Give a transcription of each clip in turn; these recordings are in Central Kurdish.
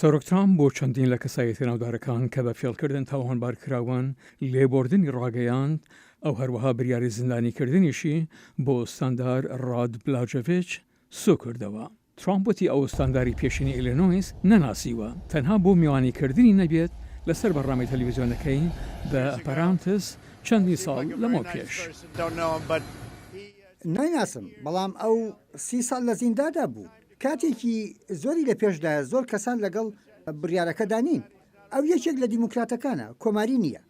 سەرۆک ترامپ بۆ چەندین لە کەسایەتیە ناودارەکان کە بە فێڵکردن تاوانبار کراون لێبوردنی ڕاگەیاند، ئەو هەروەها بریاری زیندانیکردنیشی بۆ ئوستاندار ڕاد بلاجەڤیچ سوک کردەوە. ترامپ وتی ئەو ئوستانداری پێشینی ئیلینۆیس نەناسیوە، تەنها بۆ میوانیکردنی نەبێت لەسەر بەرنامەی تەلەڤیزیۆنەکەی The Apprentice چەندین ساڵ لەمەوپێش. نایناسم، بەڵام ئەو سی ساڵ لە زیندادا بوو. کاتێکی زۆری لە پێشدایە، زۆر کەسان لەگەڵ بڕیارەکەدا نین. ئەو یەکێک لە دیموکراتەکانە، کۆماری نییە.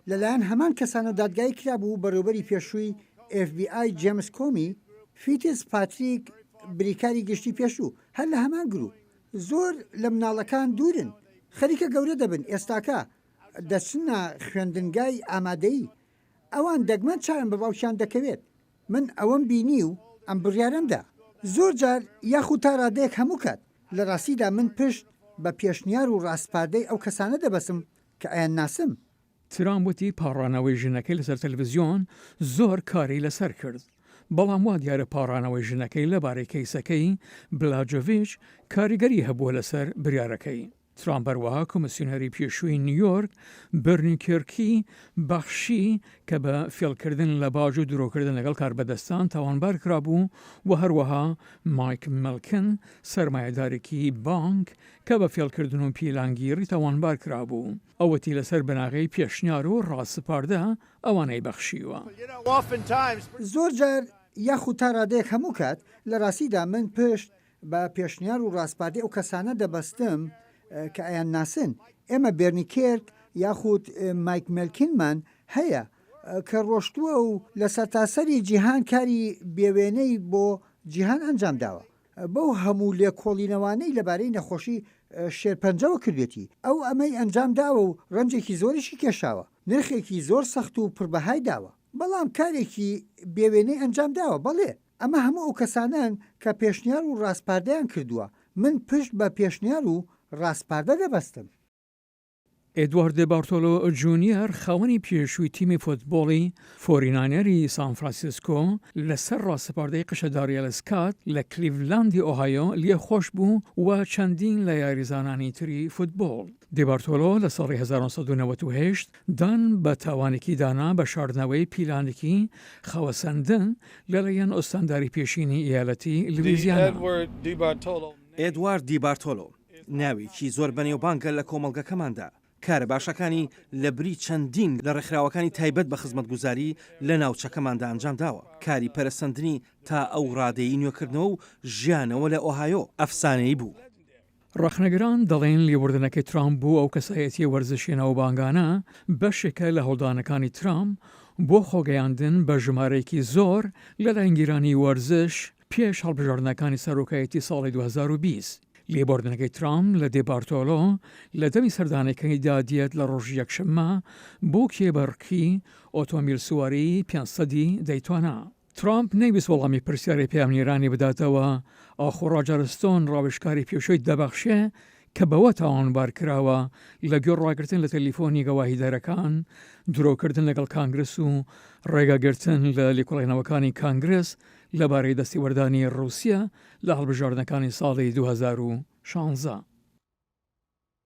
لەلایەن هەمان کەسانەوە دادگایی کرابوو، بەڕێوبەری پێشووی ئێف بی ئای جێمس کۆمی، فیتز پاتریک بریکاری گشتی پێشوو، هەر لە هەمان گروپ. زۆر لە مناڵەکان دوورن، خەریکە گەورە دەبن، ئێستاکە دەچنە خوێندنگای ئامادەیی. ئەوان دەگمەن چاویان بە باوکیان دەکەوێت. من ئەوەم بینی و ئەم بڕیارەم دا. زۆر جار یاخود تا ڕادەیەک هەموو کات، لە ڕاستیدا من پشت بە پێشنیار و ڕاسپاردەی ئەو کەسانە دەبەستم کە ئەیانناسم. ترامپ وتی پاڕانەوەی ژنەکەی لەسەر تەلەفزیۆن زۆر کاری لەسەر کرد، بەڵام وا دیارە پاڕانەوەی ژنەکەی لەبارەی کەیسەکەی بلاجۆڤیچ کاریگەری هەبووە لەسەر بریارەکەی. ترامپ هەروەها کۆمیسیۆنەری پێشووی نیویۆرک بێرنی کێرکی بەخشی کە بە فێڵکردن لە باج و درۆکردن لەگەڵ کاربەدەستان تاوانبار کرابوو و هەروەها مایک مێلکن سەرمایەدارێکی بانک کە بە فێڵکردن و پیلانگیڕی تاوانبار کرابوو. ئەو وتی لەسەر بناغەی پێشنیار و ڕاسپاردە ئەوانەی بەخشیوە. زۆرجار یاخود تا ڕادەیەک هەموو کات، لە ڕاستیدا من پشت بە پێشنیار و ڕاسپاردەی ئەو کەسانە دەبەستم کە ئەیانناسن. ئێمە بێرنی کێرک یاخود مایک مێلکینمان هەیە کە ڕۆشتووە و لە سەرتاسەری جیهان کاری بێوێنەی بۆ جیهان ئەنجامداوە. بەو هەموو لێکۆڵینەوانەی لەبارەی نەخۆشی شێرپەنجەوە کردوێتی، ئەو ئەمەی ئەنجامداوە و ڕەنجێکی زۆریشی کێشاوە، نرخێکی زۆر سەخت و پڕبەهای داوە، بەڵام کارێکی بێوێنەی ئەنجامداوە، بەڵێ، ئەمە هەموو ئەو کەسانەن کە پێشنیار و ڕاسپاردەیان کردووە، من پشت بە پێشنیار و ڕاسپاردە دەبەستم. ئێدوارد دێبارتۆلۆ جونیەر، خاوەنی پێشووی تیمی فوتبۆڵی فۆریناینەری سانفرانسیسکۆ، لەسەر ڕاسپاردەی قشە داریێل سکات لە کلیڤلاندی ئۆهایۆ لێخۆشبوو و چەندین لە یاریزانانی تری فوتبۆڵ. دیبارتۆلۆ لە ساڵی 1998 دان بە تاوانێکی دانا بە شاردنەوەی پیلانێکی خەوەسەندن لەلایەن ئوستانداری پێشینی ئیالەتی لویزیانا. ئێدوارد دیبارتۆلۆ ناوێکی زۆر بەنێوبانگە لە کۆمەڵگەکەماندا، کارە باشەکانی لە بری چەندین لە ڕێکخراوەکانی تایبەت بە خزمەتگوزاری لە ناوچەکەماندا ئەنجامداوە، کاری پەرەسەندنی تا ئەو ڕادەی نوێکردنەوە و ژیانەوە لە ئۆهایۆ ئەفسانەیی بوو. ڕەخنەگران دەڵێن لێبوردنەکەی ترامپ بۆ ئەو کەسایەتییە وەرزشییە ناوبانگانە بەشێکە لە هەوڵدانەکانی ترامپ بۆ خۆگەیاندن بە ژمارەیەکی زۆر لە لایەنگیرانی وەرزش پێش هەڵبژاردنەکانی سەرۆکایەتی ساڵی 2020. لێبوردنەکەی ترامپ لە دێبارتۆلۆ لە دەمی سەردانەکەیدا دێت لە ڕۆژی یەکشەممە بۆ کێبڕکی ئۆتۆمبیلسواری 500 ی دەیتۆنا. ترامپ نەیویست وەڵامی پرسیاری پەیامنێرانی بداتەوە، ئاخۆ ڕاجەر ستۆن ڕاوێژکاری پێشووی دەبەخشێ کە بەوە تاوانبار کراوە لە گوێ ڕاگرتن لە تەلیفۆنی گەواهیدەرەکان، درۆکردن لەگەڵ کانگرس و ڕێگەگرتن لە لێکۆڵینەوەکانی کانگرس لەبارەی دەستێوەردانی ڕووسیە لە هەڵبژاردنەکانی ساڵی 2016.